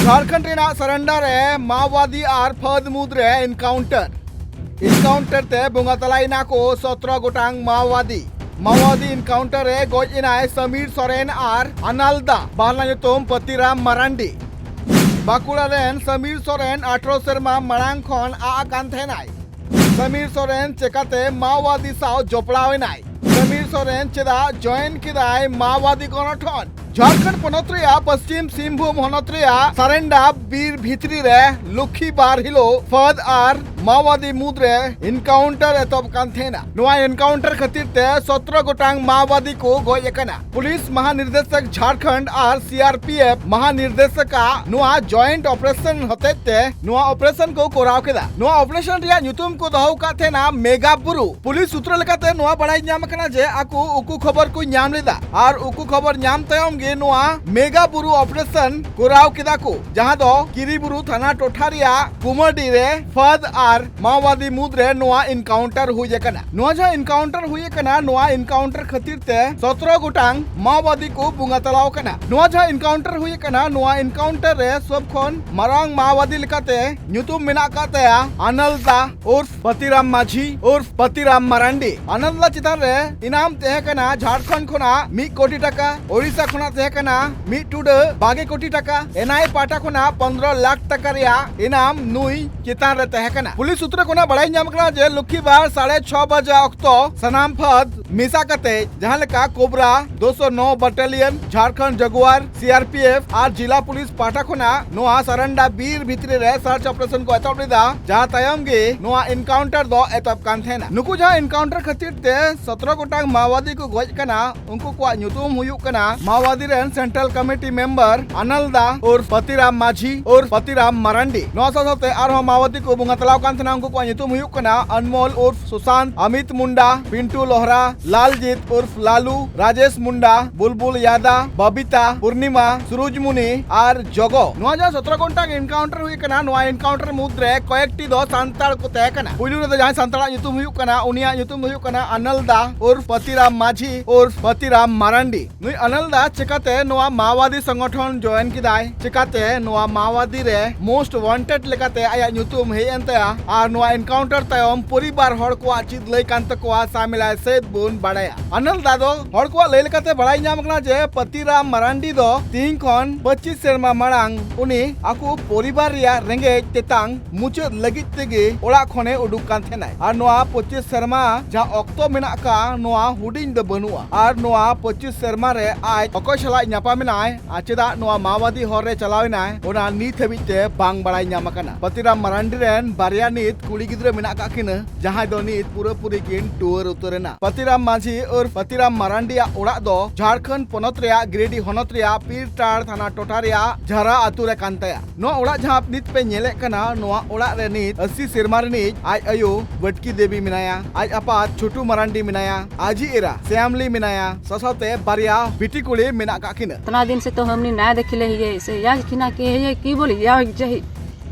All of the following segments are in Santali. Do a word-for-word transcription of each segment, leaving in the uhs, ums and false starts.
ᱡᱷᱟᱲᱠᱷᱚᱸᱰ ᱨᱮᱱᱟᱜ ᱥᱟᱨᱮᱱᱰᱟ ᱨᱮ ᱢᱟᱣᱵᱟᱫᱤ ᱟᱨ ᱯᱷᱟᱹᱫ ᱢᱩᱫᱽ ᱨᱮ ᱮᱱᱠᱟᱣᱩᱱᱴᱟᱨ᱾ ᱮᱱᱠᱟᱣᱩᱱᱴᱟᱨ ᱛᱮ ᱵᱚᱸᱜᱟ ᱛᱟᱞᱟᱭᱮᱱᱟ ᱠᱚ ᱥᱚᱛᱨᱚ ᱜᱚᱴᱟᱝ ᱢᱟᱣᱵᱟᱫᱤ᱾ ᱢᱟᱣᱵᱟᱫᱤ ᱮᱱᱠᱟᱣᱩᱱᱴᱟᱨ ᱨᱮ ᱜᱚᱡ ᱮᱱᱟᱭ ᱥᱟᱢᱤᱨ ᱥᱚᱨᱮᱱ ᱟᱨ ᱟᱱᱟᱞᱫᱟ, ᱵᱟᱦᱞᱟ ᱧᱩᱛᱩᱢ ᱯᱟᱹᱛᱤᱨᱟᱢ ᱢᱟᱨᱟᱱᱰᱤ᱾ ᱵᱟᱸᱠᱩᱲᱟ ᱨᱮᱱ ᱥᱟᱢᱤᱨ ᱥᱚᱨᱮᱱ ᱟᱴᱷᱨᱚ ᱥᱮᱨᱢᱟ ᱢᱟᱲᱟᱝ ᱠᱷᱚᱱ ᱟᱜ ᱟᱠᱟᱱ ᱛᱟᱦᱮᱱᱟᱭ᱾ ᱥᱟᱢᱤᱨ ᱥᱚᱨᱮᱱ ᱪᱮᱠᱟᱛᱮ ᱢᱟᱣᱵᱟᱫᱤ ᱥᱟᱶ ᱡᱚᱯᱲᱟᱣ ᱮᱱᱟᱭ? ᱥᱟᱢᱤᱨ ᱥᱚᱨᱮᱱ ᱪᱮᱫᱟᱜ ᱡᱚᱭᱮᱱ ᱠᱮᱫᱟᱭ ᱢᱟᱣᱵᱟᱫᱤ ᱜᱚᱱᱚᱴᱷᱚᱱ? ᱡᱷᱟᱲᱠᱷᱚᱸᱰ ᱯᱚᱱᱚᱛ ᱨᱮᱭᱟᱜ ᱯᱚᱥᱪᱤᱢ ᱥᱤᱝᱵᱷᱩᱢ ᱦᱚᱱᱚᱛ ᱨᱮᱭᱟᱜ ᱥᱟᱨᱮᱱᱰᱟ ᱵᱤᱨ ᱵᱷᱤᱛᱨᱤ ᱨᱮ ᱞᱚᱠᱠᱷᱤ ᱵᱟᱨ ᱦᱤᱞᱳᱜ ᱯᱷᱟᱹᱫ ᱟᱨ ᱢᱟᱣᱵᱟᱫᱤ ᱢᱩᱫᱽᱨᱮ ᱮᱱᱠᱟᱣᱩᱱᱴᱟᱨ ᱮᱛᱚᱦᱚᱵ ᱠᱟᱱ ᱛᱟᱦᱮᱸᱱᱟ᱾ ᱱᱚᱣᱟ ᱮᱱᱠᱟᱣᱩᱱᱴᱟᱨ ᱠᱷᱟᱹᱛᱤᱨ ᱛᱮ ᱥᱚᱛᱨᱚ ᱜᱚᱴᱟᱝ ᱢᱟᱣᱵᱟᱫᱤ ᱠᱚ ᱜᱚᱡ ᱟᱠᱟᱱᱟ᱾ ᱯᱩᱞᱤᱥ ᱢᱟᱦᱟᱱᱤᱨᱫᱮᱥᱚᱠ ᱡᱷᱟᱲᱠᱷᱚᱸᱰ ᱟᱨ ᱥᱤ ᱟᱨ ᱯᱤ ᱮᱯᱷ ᱢᱟᱦᱟᱱᱤᱨᱫᱮᱥᱚᱠ ᱟᱜ ᱱᱚᱣᱟ ᱡᱚᱭᱮᱱᱴ ᱚᱯᱟᱨᱮᱥᱚᱱ ᱦᱚᱛᱮᱡ ᱛᱮ ᱱᱚᱣᱟ ᱚᱯᱟᱨᱮᱥᱚᱱ ᱠᱚ ᱠᱚᱨᱟᱣ ᱠᱮᱫᱟ᱾ ᱱᱚᱣᱟ ᱚᱯᱟᱨᱮᱥᱚᱱ ᱨᱮᱭᱟᱜ ᱧᱩᱛᱩᱢ ᱠᱚ ᱫᱚᱦᱚ ᱟᱠᱟᱫ ᱛᱟᱦᱮᱸᱱᱟ ᱢᱮᱜᱟ ᱵᱩᱨᱩ᱾ ᱯᱩᱞᱤᱥ ᱥᱩᱛᱨᱚ ᱞᱮᱠᱟᱛᱮ ᱱᱚᱣᱟ ᱵᱟᱲᱟᱭ ᱧᱟᱢ ᱟᱠᱟᱱᱟ ᱡᱮ ᱟᱠᱚ ᱩᱠᱩ ᱠᱷᱚᱵᱚᱨ ᱠᱚ ᱧᱟᱢ ᱞᱮᱫᱟ ᱟᱨ ᱩᱠᱩ ᱠᱷᱚᱵᱚᱨ ᱧᱟᱢ ᱛᱟᱭᱚᱢ ᱜᱮ ᱱᱚᱣᱟ ᱢᱮᱜᱟ ᱵᱩᱨᱩ ᱚᱯᱟᱨᱮᱥᱚᱱ ᱠᱚᱨᱟᱣ ᱠᱮᱫᱟ ᱠᱚ, ᱡᱟᱦᱟᱸ ᱫᱚ ᱠᱤᱨᱤᱵᱩᱨᱩ ᱛᱷᱟᱱᱟ ᱴᱚᱴᱷᱟ ᱨᱮᱭᱟᱜ ᱠᱩᱢᱟᱰᱤ ᱨᱮ ᱯᱷᱟᱹᱫ ᱟᱨ ᱢᱟᱣᱵᱟᱫᱤ ᱢᱩᱫᱽᱨᱮ ᱱᱚᱣᱟ ᱮᱱᱠᱟᱣᱩᱱᱴᱟᱨ ᱦᱩᱭ ᱟᱠᱟᱱᱟ᱾ ᱱᱚᱣᱟ ᱡᱟᱦᱟᱸ ᱮᱱᱠᱟᱣᱩᱱᱴᱟᱨ ᱦᱩᱭ ᱟᱠᱟᱱᱟ, ᱱᱚᱣᱟ ᱮᱱᱠᱟᱣᱩᱱᱴᱟᱨ ᱠᱷᱟᱹᱛᱤᱨ ᱛᱮ ᱥᱚᱛᱨᱚ ᱜᱚᱴᱟᱝ ᱢᱟᱣᱵᱟᱫᱤ ᱠᱚ ᱵᱚᱸᱜᱟ ᱛᱟᱞᱟᱣ ᱟᱠᱟᱱᱟ᱾ ᱱᱚᱣᱟ ᱡᱟᱦᱟᱸ ᱮᱱᱠᱟᱣᱩᱱᱴᱟᱨ ᱦᱩᱭ ᱟᱠᱟᱱᱟ, ᱱᱚᱣᱟ ᱮᱱᱠᱟᱣᱩᱱᱴᱟᱨ ᱨᱮ ᱥᱚᱵ ᱠᱷᱚᱱ ᱢᱟᱨᱟᱝ ᱢᱟᱣᱵᱟᱫᱤ ᱞᱮᱠᱟᱛᱮ ᱧᱩᱛᱩᱢ ᱢᱮᱱᱟᱜ ᱟᱠᱟᱫ ᱛᱟᱭᱟ ᱟᱱᱟᱞᱫᱟ ᱩᱨᱯᱷ ᱯᱟᱛᱤᱨᱟᱢ ᱢᱟᱹᱡᱷᱤ ᱩᱨᱯᱷ ᱯᱟᱛᱤᱨᱟᱢ ᱢᱟᱨᱟᱱᱰᱤ᱾ ᱟᱱᱟᱞᱫᱟ ᱪᱮᱛᱟᱱ ᱨᱮ ᱤᱱᱟᱢ ᱛᱟᱦᱮᱸ ᱠᱟᱱᱟ ᱡᱷᱟᱲᱠᱷᱚᱸᱰ ᱠᱷᱚᱱᱟᱜ ᱢᱤᱫ ᱠᱳᱴᱤ ᱴᱟᱠᱟ, ᱳᱰᱤᱥᱟ ᱠᱷᱚᱱᱟᱜ ᱛᱟᱦᱮᱸ ᱠᱟᱱᱟ ᱢᱤᱫ ᱴᱩᱰᱟᱹ ᱵᱟᱜᱮ ᱠᱳᱴᱤ ᱴᱟᱠᱟ, ᱮᱱ ᱟᱭ ᱮ ᱯᱟᱦᱴᱟ ᱠᱷᱚᱱᱟᱜ ᱯᱚᱱᱫᱽᱨᱚ ᱞᱟᱠᱷ ᱴᱟᱠᱟ ᱨᱮᱭᱟᱜ ᱤᱱᱟᱢ ᱱᱩᱭ ᱪᱮᱛᱟᱱ ᱨᱮ ᱛᱟᱦᱮᱸ ᱠᱟᱱᱟ᱾ ᱯᱩᱞᱤᱥ ᱥᱩᱛᱨᱚ ᱠᱷᱚᱱᱟᱜ ᱵᱟᱲᱟᱭ ᱧᱟᱢ ᱠᱟᱱᱟ ᱡᱮ ᱞᱚᱠᱠᱷᱤᱵᱟᱨ ᱥᱟᱲᱮ ᱪᱷᱚ ᱵᱟᱡᱟ ᱚᱠᱛᱚ ᱥᱟᱱᱟᱢ ᱯᱷᱟᱹᱫ ᱢᱮᱥᱟ ᱠᱟᱛᱮ ᱡᱟᱦᱟᱸ ᱞᱮᱠᱟ ᱠᱳᱵᱨᱟ ᱫᱩᱥᱚ ᱱᱚ ᱵᱟᱴᱟᱞᱤᱭᱚᱱ, ᱡᱷᱟᱲᱠᱷᱚᱸᱰ ᱡᱟᱜᱩᱣᱟᱨ, ᱥᱤ ᱟᱨ ᱯᱤ ᱮᱯᱷ ᱟᱨ ᱡᱤᱞᱟ ᱯᱩᱞᱤᱥ ᱯᱟᱦᱴᱟ ᱠᱷᱚᱱᱟᱜ ᱱᱚᱣᱟ ᱥᱟᱨᱟᱱᱰᱟ ᱵᱤᱨ ᱵᱷᱤᱛᱨᱤ ᱨᱮ ᱥᱟᱨᱪ ᱚᱯᱟᱨᱮᱥᱚᱱ ᱠᱚ ᱮᱛᱚᱦᱚᱵ ᱞᱮᱫᱟ, ᱡᱟᱦᱟᱸ ᱛᱟᱭᱚᱢ ᱜᱮ ᱱᱚᱣᱟ ᱮᱱᱠᱟᱣᱩᱱᱴᱟᱨ ᱫᱚ ᱮᱛᱚᱦᱚᱵ ᱠᱟᱱ ᱛᱟᱦᱮᱱᱟ᱾ ᱱᱩᱠᱩ ᱡᱟᱦᱟᱸ ᱮᱱᱠᱟᱣᱩᱱᱴᱟᱨ ᱠᱷᱟᱹᱛᱤᱨ ᱛᱮ ᱥᱚᱛᱨᱚ ᱜᱚᱴᱟᱝ ᱢᱟᱣᱵᱟᱫᱤ ᱠᱚ ᱜᱚᱡ ᱠᱟᱱᱟ, ᱩᱱᱠᱩ ᱠᱚᱣᱟᱜ ᱧᱩᱛᱩᱢ ᱦᱩᱭᱩᱜ ᱠᱟᱱᱟ ᱢᱟᱣᱵᱟᱫᱤ ᱨᱮᱱ ᱥᱮᱱᱴᱨᱟᱞ ᱠᱚᱢᱤᱴᱤ ᱢᱮᱢᱵᱟᱨ ᱟᱱᱟᱞᱫᱟ ᱩᱨᱯᱷ ᱯᱟᱛᱤᱨᱟᱢ ᱢᱟᱹᱡᱷᱤ ᱩᱨᱯᱷ ᱯᱟᱛᱤᱨᱟᱢ ᱢᱟᱨᱟᱱᱰᱤ᱾ ᱱᱚᱣᱟ ᱥᱟᱶ ᱥᱟᱶᱛᱮ ᱟᱨᱦᱚᱸ ᱢᱟᱣᱵᱟᱫᱤ ᱠᱚ ᱵᱚᱸᱜᱟ ᱛᱟᱞᱟᱣ ᱠᱟᱱ ᱛᱟᱦᱮᱱᱟ, ᱩᱱᱠᱩ ᱠᱚᱣᱟᱜ ᱧᱩᱛᱩᱢ ᱦᱩᱭᱩᱜ ᱠᱟᱱᱟ ᱟᱱᱢᱳᱞ ᱩᱨᱯᱷ ᱥᱩᱥᱟᱱᱛ, ᱟᱢᱤᱛ ᱢᱩᱱᱰᱟ, ᱯᱤᱱᱴᱩ ᱞᱳᱦᱨᱟ, ᱞᱟᱞᱡᱤᱛ ᱩᱨᱯᱷ ᱞᱟᱞᱩ, ᱨᱟᱡᱮᱥ ᱢᱩᱱᱰᱟ, ᱵᱩᱞᱵᱩᱞ ᱭᱟᱫᱟ, ᱵᱟᱵᱤᱛᱟ, ᱯᱩᱨᱱᱤᱢᱟ, ᱥᱩᱨᱩᱡᱽᱢᱩᱱᱤ ᱟᱨ ᱡᱚᱜᱚ᱾ ᱱᱚᱣᱟ ᱡᱟᱦᱟᱸ ᱥᱚᱛᱨᱚ ᱜᱷᱚᱱᱴᱟ encounter ᱦᱩᱭ ᱠᱟᱱᱟ, ᱱᱚᱣᱟ encounter ᱢᱩᱫᱽᱨᱮ ᱠᱚᱭᱮᱠᱴᱤ ᱫᱚ ᱥᱟᱱᱛᱟᱲ ᱠᱚ ᱛᱟᱦᱮᱸ ᱠᱟᱱᱟ᱾ ᱯᱩᱭᱞᱩ ᱨᱮᱫᱚ ᱡᱟᱦᱟᱸᱭ ᱥᱟᱱᱛᱟᱲᱟᱜ ᱧᱩᱛᱩᱢ ᱦᱩᱭᱩᱜ ᱠᱟᱱᱟ, ᱩᱱᱤᱭᱟᱜ ᱧᱩᱛᱩᱢ ᱫᱚ ᱦᱩᱭᱩᱜ ᱠᱟᱱᱟ ᱟᱱᱟᱞᱫᱟ ᱩᱨᱯᱷ ᱯᱟᱛᱤᱨᱟᱢ ᱢᱟᱹᱡᱷᱤ ᱩᱨᱯᱷ ᱯᱟᱛᱤᱨᱟᱢ ᱢᱟᱨᱟᱱᱰᱤ᱾ ᱱᱩᱭ ᱟᱱᱟᱞᱫᱟ ᱪᱮᱠᱟᱛᱮ ᱱᱚᱣᱟ ᱢᱟᱣᱟᱫᱤ ᱥᱚᱝᱜᱚᱴᱷᱚᱱ join ᱠᱮᱫᱟᱭ, ᱪᱮᱠᱟᱛᱮ ᱱᱚᱣᱟ ᱢᱟᱣᱟᱫᱤ ᱨᱮ most wanted ᱞᱮᱠᱟᱛᱮ ᱟᱭᱟᱜ ᱧᱩᱛᱩᱢ ᱦᱮᱡ ᱮᱱ ᱛᱟᱭᱟ, ᱟᱨ ᱱᱚᱣᱟ encounter ᱛᱟᱭᱚᱢ ᱯᱚᱨᱤᱵᱟᱨ ᱦᱚᱲ ᱠᱚᱣᱟᱜ ᱪᱮᱫ ᱞᱟᱹᱭ ᱠᱟᱱ ᱛᱟᱠᱚᱣᱟ, ᱥᱟᱢᱮᱞᱟᱭ ᱥᱮᱫ ᱵᱚᱱ ᱵᱟᱲᱟᱭᱟ᱾ ᱟᱱᱟᱞᱫᱟ ᱫᱚ ᱦᱚᱲ ᱠᱚᱣᱟᱜ ᱞᱟᱹᱭ ᱞᱮᱠᱟᱛᱮ ᱵᱟᱲᱟᱭ ᱧᱟᱢ ᱠᱟᱱᱟ ᱡᱮ ᱯᱟᱛᱤᱨᱟᱢ ᱢᱟᱨᱟᱱᱰᱤ ᱫᱚ ᱛᱤᱦᱤᱧ ᱠᱷᱚᱱ ᱯᱚᱸᱪᱤᱥ ᱥᱮᱨᱢᱟ ᱢᱟᱲᱟᱝ ᱩᱱᱤ ᱟᱠᱚ ᱯᱚᱨᱤᱵᱟᱨ ᱨᱮᱭᱟᱜ ᱨᱮᱸᱜᱮᱡ ᱛᱮᱛᱟᱝ ᱢᱩᱪᱟᱹᱫ ᱞᱟᱹᱜᱤᱫ ᱛᱮᱜᱮ ᱚᱲᱟᱜ ᱠᱷᱚᱱᱮ ᱩᱰᱩᱠ ᱠᱟᱱ ᱛᱟᱦᱮᱱᱟᱭ᱾ ᱟᱨ ᱱᱚᱣᱟ ᱯᱚᱸᱪᱤᱥ ᱥᱮᱨᱢᱟ ᱡᱟᱦᱟᱸ ᱚᱠᱛᱚ ᱢᱮᱱᱟᱜ ᱟᱠᱟᱫ, ᱱᱚᱣᱟ ᱦᱩᱰᱤᱧ ᱫᱚ ᱵᱟᱹᱱᱩᱜᱼᱟ᱾ ᱟᱨ ᱱᱚᱣᱟ ᱯᱚᱸᱪᱤᱥ ᱥᱮᱨᱢᱟ ᱨᱮ ᱟᱡ ᱚᱠᱚᱭ ᱥᱟᱞᱟᱜ ᱧᱟᱯᱟᱢ ᱮᱱᱟᱭ ᱟᱨ ᱪᱮᱫᱟᱜ ᱱᱚᱣᱟ ᱢᱟᱣᱟᱫᱤ ᱦᱚᱨ ᱨᱮ ᱪᱟᱞᱟᱣ ᱮᱱᱟᱭ, ᱚᱱᱟ ᱱᱤᱛ ᱦᱟᱹᱵᱤᱡ ᱛᱮ ᱵᱟᱝ ᱵᱟᱲᱟᱭ ᱧᱟᱢ ᱟᱠᱟᱱᱟ᱾ ᱯᱟᱛᱤᱨᱟᱢ ᱢᱟᱨᱟᱱᱰᱤ ᱨᱮᱱ ᱵᱟᱨᱭᱟ ᱱᱤᱛ ᱠᱩᱲᱤ ᱜᱤᱫᱽᱨᱟᱹ ᱢᱮᱱᱟᱜ ᱟᱠᱟᱫ ᱠᱤᱱᱟᱹ, ᱡᱟᱦᱟᱸᱭ ᱫᱚ ᱱᱤᱛ ᱯᱩᱨᱟᱹᱯᱩᱨᱤ ᱠᱤᱱ ᱴᱩᱣᱟᱹᱨ ᱩᱛᱟᱹᱨ ᱮᱱᱟ᱾ ᱯᱟᱛᱤᱨᱟᱢ ᱢᱟᱹᱡᱷᱤ ᱩᱨᱯᱷ ᱯᱟᱛᱤᱨᱟᱢ ᱢᱟᱨᱟᱱᱰᱤᱭᱟᱜ ᱚᱲᱟᱜ ᱫᱚ ᱡᱷᱟᱲᱠᱷᱚᱸᱰ ᱯᱚᱱᱚᱛ ᱨᱮᱭᱟᱜ ᱜᱤᱨᱤᱰᱤ ᱦᱚᱱᱚᱛ ᱨᱮᱭᱟᱜ ᱯᱤᱨᱴᱟᱲ ᱛᱷᱟᱱᱟ ᱴᱚᱴᱷᱟ ᱨᱮᱭᱟᱜ ᱡᱷᱟᱨᱟ ᱟᱛᱳ ᱨᱮ ᱠᱟᱱ ᱛᱟᱭᱟ᱾ ᱱᱚᱣᱟ ᱚᱲᱟᱜ ᱡᱟᱦᱟᱸ ᱱᱤᱛ ᱯᱮ ᱧᱮᱞᱮᱫ ᱠᱟᱱᱟ, ᱱᱚᱣᱟ ᱚᱲᱟᱜ ᱨᱮ ᱱᱤᱛ ᱟᱥᱤ ᱥᱮᱨᱢᱟ ᱨᱤᱱᱤᱡ ᱟᱡ ᱟᱭᱳ ᱵᱟᱹᱴᱠᱤ ᱫᱮᱵᱤ ᱢᱮᱱᱟᱭᱟ, ᱟᱡ ᱟᱯᱟᱛ ᱪᱷᱳᱴᱩ ᱢᱟᱨᱟᱱᱰᱤ ᱢᱮᱱᱟᱭᱟ, ᱟᱡᱤ ᱮᱨᱟ ᱥᱮᱢᱞᱤ ᱢᱮᱱᱟᱭᱟ, ᱥᱟᱶᱛᱮ ᱵᱟᱨᱭᱟ ᱵᱤᱴᱤ ᱠᱩᱲᱤ ᱢᱮᱱᱟᱜ ᱠᱟᱜ ᱠᱤᱱᱟ᱾ इतना दिन से तो हमने ना देख ले, ये से या किना के है, ये की बोली या जही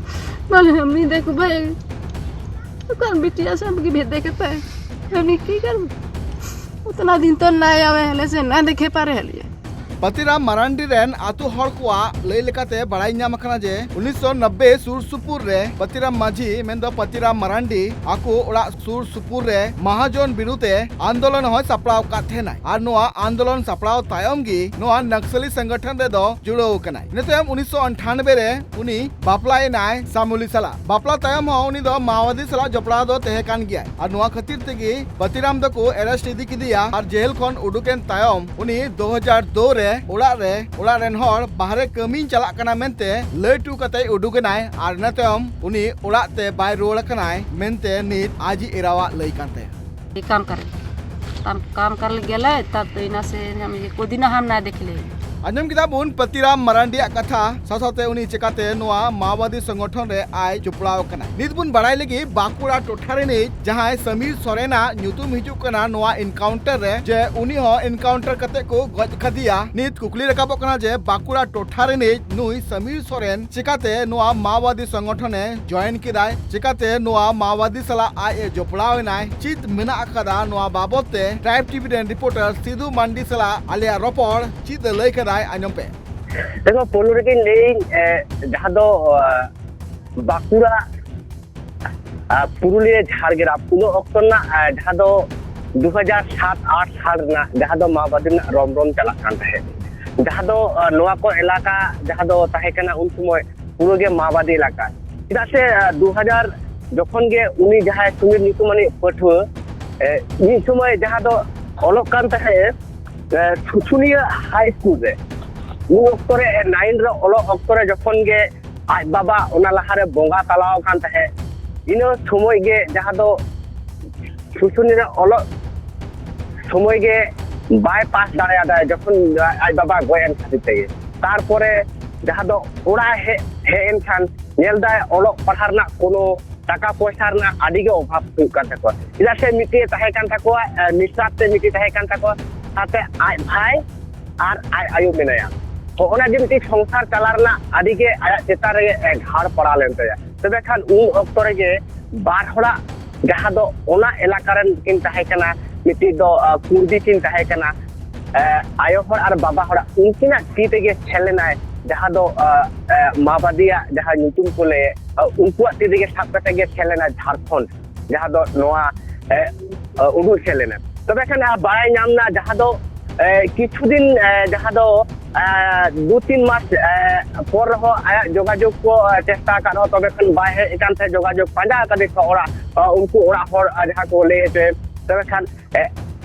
बोले हमने देख भाई, दुकान बिटिया से हमके भेज दे के पाए, हमने की कर, उतना दिन तो ना आवे हले से ना देखे पारे हलिए। ᱯᱟᱛᱤᱨᱟᱢ ᱢᱟᱨᱟᱱᱰᱤ ᱨᱮᱱ ᱟᱛᱳ ᱦᱚᱲ ᱠᱚᱣᱟᱜ ᱞᱟᱹᱭ ᱞᱮᱠᱟᱛᱮ ᱵᱟᱲᱟᱭ ᱧᱟᱢ ᱟᱠᱟᱱᱟ ᱡᱮ ᱩᱱᱤᱥᱥᱚ ᱱᱚᱵᱵᱳᱭ ᱥᱩᱨ ᱥᱩᱯᱩᱨ ᱨᱮ ᱯᱟᱛᱤᱨᱟᱢ ᱢᱟᱹᱡᱷᱤ ᱢᱮᱱᱫᱚ ᱯᱟᱛᱤᱨᱟᱢ ᱢᱟᱨᱟᱱᱰᱤ ᱟᱠᱚ ᱚᱲᱟᱜ ᱥᱩᱨ ᱥᱩᱯᱩᱨ ᱨᱮ ᱢᱟᱦᱟᱡᱚᱱ ᱵᱤᱨᱩᱫᱷ ᱮ ᱟᱱᱫᱳᱞᱚᱱ ᱦᱚᱸᱭ ᱥᱟᱯᱲᱟᱣ ᱟᱠᱟᱫ ᱛᱟᱦᱮᱱᱟᱭ᱾ ᱟᱨ ᱱᱚᱣᱟ ᱟᱱᱫᱳᱞᱚᱱ ᱥᱟᱯᱲᱟᱣ ᱛᱟᱭᱚᱢ ᱜᱮ ᱱᱚᱣᱟ ᱱᱟᱠᱥᱟᱞᱤ ᱥᱚᱝᱜᱚᱴᱷᱚᱱ ᱨᱮᱫᱚ ᱡᱩᱲᱟᱹᱣ ᱟᱠᱟᱱᱟᱭ᱾ ᱤᱱᱟᱹ ᱛᱟᱭᱚᱢ ᱩᱱᱤᱥᱥᱚ ᱟᱴᱷᱟᱱᱵᱳᱭ ᱨᱮ ᱩᱱᱤ ᱵᱟᱯᱞᱟᱭᱮᱱᱟᱭ ᱥᱟᱢᱩᱞᱤ ᱥᱟᱞᱟᱜ᱾ ᱵᱟᱯᱞᱟ ᱛᱟᱭᱚᱢ ᱦᱚᱸ ᱩᱱᱤ ᱫᱚ ᱢᱟᱣᱟᱫᱤ ᱥᱟᱞᱟᱜ ᱡᱚᱯᱲᱟᱣ ᱫᱚ ᱛᱟᱦᱮᱸ ᱠᱟᱱ ᱜᱮᱭᱟᱭ᱾ ᱟᱨ ᱱᱚᱣᱟ ᱠᱷᱟᱹᱛᱤᱨ ᱛᱮᱜᱮ ᱯᱟᱛᱤᱨᱟᱢ ᱫᱚᱠᱚ arrest ᱤᱫᱤ ᱠᱮᱫᱮᱭᱟ᱾ ᱟᱨ ᱡᱮᱞ ᱠᱷᱚᱱ ᱩᱰᱩᱠᱮᱱ ᱛᱟᱭᱚᱢ ᱩᱱᱤ ᱫᱩ ᱦᱟᱡᱟᱨ ᱫᱩ ᱨᱮ ᱚᱲᱟᱜ ᱨᱮ, ᱚᱲᱟᱜ ᱨᱮᱱ ᱦᱚᱲ ᱵᱟᱦᱨᱮ ᱠᱟᱹᱢᱤᱧ ᱪᱟᱞᱟᱜ ᱠᱟᱱᱟ ᱢᱮᱱᱛᱮ ᱞᱟᱹᱭ ᱦᱚᱴᱚ ᱠᱟᱛᱮ ᱩᱰᱩᱠ ᱮᱱᱟᱭ᱾ ᱟᱨ ᱤᱱᱟᱹ ᱛᱟᱭᱚᱢ ᱩᱱᱤ ᱚᱲᱟᱜ ᱛᱮ ᱵᱟᱭ ᱨᱩᱣᱟᱹᱲ ᱟᱠᱟᱱᱟᱭ ᱢᱮᱱᱛᱮ ᱱᱤᱛ ᱟᱡ ᱮᱨᱟᱣᱟᱜ ᱞᱟᱹᱭ ᱠᱟᱱ ᱛᱟᱭᱟ᱾ ये काम कर, काम, काम कर गेले, तब तो इना से हम ये को दिना हम ना देख ले। ᱟᱸᱡᱚᱢ ᱠᱮᱫᱟ ᱵᱚᱱ ᱯᱟᱹᱛᱤᱨᱟᱢ ᱢᱟᱨᱟᱱᱰᱤᱭᱟᱜ ᱠᱟᱛᱷᱟ, ᱥᱟᱶ ᱥᱟᱶᱛᱮ ᱩᱱᱤ ᱪᱮᱠᱟᱛᱮ ᱱᱚᱣᱟ ᱢᱟᱣᱵᱟᱫᱤ ᱥᱚᱝᱜᱚᱴᱷᱚᱱ ᱨᱮ ᱟᱭ ᱡᱚᱯᱲᱟᱣ ᱟᱠᱟᱱᱟ᱾ ᱱᱤᱛ ᱵᱚᱱ ᱵᱟᱲᱟᱭ ᱞᱟᱹᱜᱤᱫ ᱵᱟᱸᱠᱩᱲᱟ ᱴᱚᱴᱷᱟ ᱨᱤᱱᱤᱡ ᱡᱟᱦᱟᱸᱭ ᱥᱟᱢᱤᱨ ᱥᱚᱨᱮᱱᱟᱜ ᱧᱩᱛᱩᱢ ᱦᱤᱡᱩᱜ ᱠᱟᱱᱟ ᱱᱚᱣᱟ ᱮᱱᱠᱟᱣᱩᱱᱴᱟᱨ ᱨᱮ, ᱡᱮ ᱩᱱᱤ ᱦᱚᱸ ᱮᱱᱠᱟᱣᱩᱱᱴᱟᱨ ᱠᱟᱛᱮ ᱠᱚ ᱜᱚᱡ ᱠᱟᱫᱮᱭᱟ᱾ ᱱᱤᱛ ᱠᱩᱠᱞᱤ ᱨᱟᱠᱟᱵᱚᱜ ᱠᱟᱱᱟ ᱡᱮ ᱵᱟᱸᱠᱩᱲᱟ ᱴᱚᱴᱷᱟ ᱨᱤᱱᱤᱡ ᱱᱩᱭ ᱥᱟᱢᱤᱨ ᱥᱚᱨᱮᱱ ᱪᱮᱠᱟᱛᱮ ᱱᱚᱣᱟ ᱢᱟᱣᱵᱟᱫᱤ ᱥᱚᱝᱜᱚᱴᱷᱚᱱ ᱮ ᱡᱚᱭᱮᱱ ᱠᱮᱫᱟᱭ, ᱪᱮᱠᱟᱛᱮ ᱱᱚᱣᱟ ᱢᱟᱣᱵᱟᱫᱤ ᱥᱟᱞᱟᱜ ᱟᱡ ᱮ ᱡᱚᱯᱲᱟᱣ ᱮᱱᱟᱭ, ᱪᱮᱫ ᱢᱮᱱᱟᱜ ᱟᱠᱟᱫᱟ ᱱᱚᱣᱟ ᱵᱟᱵᱚᱛ ᱛᱮ, ᱴᱨᱟᱭᱤᱵ ᱴᱤᱵᱷᱤ ᱨᱮᱱ ᱨᱤᱯᱳᱨᱴᱟᱨ ᱥᱤᱫᱷᱩ ᱢᱟᱱᱰᱤ ᱥᱟᱞᱟᱜ ᱟᱞᱮᱭᱟᱜ ᱨᱚᱯᱚᱲ ᱪᱮᱫ ᱮ ᱞᱟᱹᱭ ᱠᱟᱫᱟᱭ, ᱟᱸᱡᱚᱢ ᱯᱮ᱾ ᱫᱮᱠᱷᱚ, ᱯᱳᱭᱞᱳ ᱨᱮᱜᱮᱧ ᱞᱟᱹᱭᱟᱹᱧ, ᱮ, ᱡᱟᱦᱟᱸ ᱫᱚ, ᱟ, ᱵᱟᱸᱠᱩᱲᱟ, ᱟ, ᱯᱩᱨᱩᱞᱤᱭᱟᱹ, ᱡᱷᱟᱲᱜᱨᱟᱢ, ᱩᱱ ᱚᱠᱛᱚ ᱨᱮᱱᱟᱜ, ᱟ, ᱡᱟᱦᱟᱸ ᱫᱚ ᱫᱩ ᱦᱟᱡᱟᱨ ᱥᱟᱛ ᱟᱴ ᱥᱟᱞ ᱨᱮᱱᱟᱜ ᱡᱟᱦᱟᱸ ᱫᱚ ᱢᱟᱣᱵᱟᱫᱤ ᱨᱮᱱᱟᱜ ᱨᱚᱢ ᱨᱚᱢ ᱪᱟᱞᱟᱜ ᱠᱟᱱ ᱛᱟᱦᱮᱸᱫ, ᱡᱟᱦᱟᱸ ᱫᱚ, ᱟ, ᱱᱚᱣᱟ ᱠᱚ ᱮᱞᱟᱠᱟ ᱡᱟᱦᱟᱸ ᱫᱚ ᱛᱟᱦᱮᱸ ᱠᱟᱱᱟ ᱩᱱ ᱥᱚᱢᱚᱭ ᱯᱩᱨᱟᱹ ᱜᱮ ᱢᱟᱣᱵᱟᱫᱤ ᱮᱞᱟᱠᱟ᱾ ᱪᱮᱫᱟᱜ ᱥᱮ, ᱟ, ᱫᱩ ᱦᱟᱡᱟᱨ ᱡᱚᱠᱷᱚᱱ ᱜᱮ ᱩᱱᱤ ᱡᱟᱦᱟᱸᱭ ᱥᱩᱢᱤᱨ ᱧᱩᱛᱩᱢᱟᱱᱤᱡ ᱯᱟᱹᱴᱷᱩᱣᱟᱹ, ᱮ, ᱢᱤᱫ ᱥᱚᱢᱚᱭ ᱡᱟᱦᱟᱸ ᱫᱚ ᱚᱞᱚᱜ ᱠᱟᱱ ᱛᱟᱦᱮᱸᱫ, ᱮ, ᱥᱩᱥᱩᱱᱤᱭᱟᱹ ᱦᱟᱭ ᱥᱠᱩᱞ ᱨᱮ, ᱩᱱ ᱚᱠᱛᱚ ᱨᱮ, ᱮ, ᱱᱟᱭᱤᱱ ᱨᱮ ᱚᱞᱚᱜ ᱚᱠᱛᱚ ᱨᱮ ᱡᱚᱠᱷᱚᱱ ᱜᱮ ᱟᱡ ᱵᱟᱵᱟ ᱚᱱᱟ ᱞᱟᱦᱟᱨᱮ ᱵᱚᱸᱜᱟ ᱛᱟᱞᱟᱣ ᱟᱠᱟᱱ ᱛᱟᱦᱮᱸᱫ, ᱤᱱᱟᱹ ᱥᱚᱢᱚᱭ ᱜᱮ ᱡᱟᱦᱟᱸ ᱫᱚ ᱥᱩᱥᱩᱱᱤᱭᱟᱹ ᱚᱞᱚᱜ ᱥᱚᱢᱚᱭ ᱜᱮ ᱵᱟᱭ ᱯᱟᱥ ᱫᱟᱲᱮᱭᱟᱫᱟ, ᱡᱚᱠᱷᱚᱱ ᱟᱡ ᱵᱟᱵᱟ ᱜᱚᱡ ᱮᱱ ᱠᱷᱟᱹᱛᱤᱨ ᱛᱮᱜᱮ᱾ ᱛᱟᱨᱯᱚᱨᱮ ᱡᱟᱦᱟᱸ ᱫᱚ ᱚᱲᱟᱜ ᱦᱮᱡ, ᱦᱮᱡ ᱮᱱ ᱠᱷᱟᱱ ᱧᱮᱞ ᱫᱟᱭ ᱚᱞᱚᱜ ᱯᱟᱲᱦᱟᱜ ᱨᱮᱱᱟᱜ ᱠᱳᱱᱳ ᱴᱟᱠᱟ ᱯᱚᱭᱥᱟ ᱨᱮᱱᱟᱜ ᱟᱹᱰᱤ ᱜᱮ ᱚᱵᱷᱟᱵ ᱦᱩᱭᱩᱜ ᱠᱟᱱ ᱛᱟᱠᱚᱣᱟ, ᱪᱮᱫᱟᱜ ᱥᱮ ᱢᱤᱫᱴᱮᱡ ᱛᱟᱦᱮᱸ ᱠᱟᱱ ᱛᱟᱠᱚᱣᱟ, ᱮ, ᱢᱤᱥᱨᱟᱛ ᱛᱮ ᱢᱤᱫᱴᱮᱡ ᱛᱟᱦᱮᱸ ᱠᱟᱱ ᱛᱟᱠᱚᱣᱟ, ᱥᱟᱶᱛᱮ ᱟᱡ ᱵᱷᱟᱭ ᱟᱨ ᱟᱡ ᱟᱭᱳ ᱢᱮᱱᱟᱭᱟ᱾ ᱦᱚᱸᱜᱼᱚ ᱱᱟ ᱡᱮ ᱢᱤᱫᱴᱤᱡ ᱥᱚᱝᱥᱟᱨ ᱪᱟᱞᱟᱣ ᱨᱮᱱᱟᱜ ᱟᱹᱰᱤ ᱜᱮ ᱟᱭᱟᱜ ᱪᱮᱛᱟᱱ ᱨᱮᱜᱮ, ᱮ, ᱜᱷᱟᱲ ᱯᱟᱲᱟᱣ ᱞᱮᱱ ᱛᱟᱭᱟ᱾ ᱛᱚᱵᱮ ᱠᱷᱟᱱ ᱩᱱ ᱚᱠᱛᱚ ᱨᱮᱜᱮ ᱵᱟᱨ ᱦᱚᱲᱟᱜ ᱡᱟᱦᱟᱸ ᱫᱚ ᱚᱱᱟ ᱮᱞᱟᱠᱟ ᱨᱮᱱ ᱠᱤᱱ ᱛᱟᱦᱮᱸ ᱠᱟᱱᱟ, ᱢᱤᱫᱴᱤᱡ ᱫᱚ, ᱟ, ᱠᱩᱲᱵᱤ ᱠᱤᱱ ᱛᱟᱦᱮᱸ ᱠᱟᱱᱟ, ᱮ, ᱟᱭᱳ ᱦᱚᱲ ᱟᱨ ᱵᱟᱵᱟ ᱦᱚᱲᱟᱜ ᱩᱱᱠᱤᱱᱟᱜ ᱛᱤ ᱛᱮᱜᱮ ᱥᱮᱱ ᱞᱮᱱᱟᱭ, ᱡᱟᱦᱟᱸ ᱫᱚ, ᱟ, ᱮ, ᱢᱟᱣᱵᱟᱫᱤᱭᱟᱜ ᱡᱟᱦᱟᱸ ᱧᱩᱛᱩᱢ ᱠᱚ ᱞᱟᱹᱭ, ᱟ, ᱩᱱᱠᱩᱣᱟᱜ ᱛᱤ ᱛᱮᱜᱮ ᱥᱟᱵ ᱠᱟᱛᱮ ᱜᱮ ᱥᱮᱱ ᱞᱮᱱᱟᱭ ᱡᱷᱟᱲᱠᱷᱚᱸᱰ, ᱡᱟᱦᱟᱸ ᱫᱚ ᱱᱚᱣᱟ, ᱮ, ᱟ, ᱩᱰᱩᱠ ᱥᱮᱱ ᱞᱮᱱᱟ᱾ ᱛᱚᱵᱮ ᱠᱷᱟᱱ, ᱟ, ᱵᱟᱲᱟᱭ ᱧᱟᱢ ᱱᱟ, ᱡᱟᱦᱟᱸ ᱫᱚ, ᱮ, ᱠᱤᱪᱷᱩ ᱫᱤᱱ, ᱮ, ᱡᱟᱦᱟᱸ ᱫᱚ, ᱮ, ᱫᱩ ᱛᱤᱱ ᱢᱟᱥ, ᱮ, ᱯᱚᱨ ᱨᱮᱦᱚᱸ ᱟᱭᱟᱜ ᱡᱳᱜᱟᱡᱳᱜᱽ ᱠᱚ, ᱮ, ᱪᱮᱥᱴᱟ ᱟᱠᱟᱫ ᱨᱮᱦᱚᱸ, ᱛᱚᱵᱮ ᱠᱷᱟᱱ ᱵᱟᱭ ᱦᱮᱡ ᱟᱠᱟᱱ ᱛᱟᱦᱮᱸᱫ ᱡᱳᱜᱟᱡᱳᱜᱽ, ᱯᱟᱸᱡᱟ ᱟᱠᱟᱫᱮ ᱠᱚ ᱚᱲᱟᱜ, ᱟ, ᱩᱱᱠᱩ ᱚᱲᱟᱜ ᱦᱚᱲ, ᱟ, ᱡᱟᱦᱟᱸ ᱠᱚ ᱞᱟᱹᱭ ᱦᱚᱪᱚᱭᱮᱫ᱾ ᱛᱚᱵᱮ ᱠᱷᱟᱱ, ᱮ,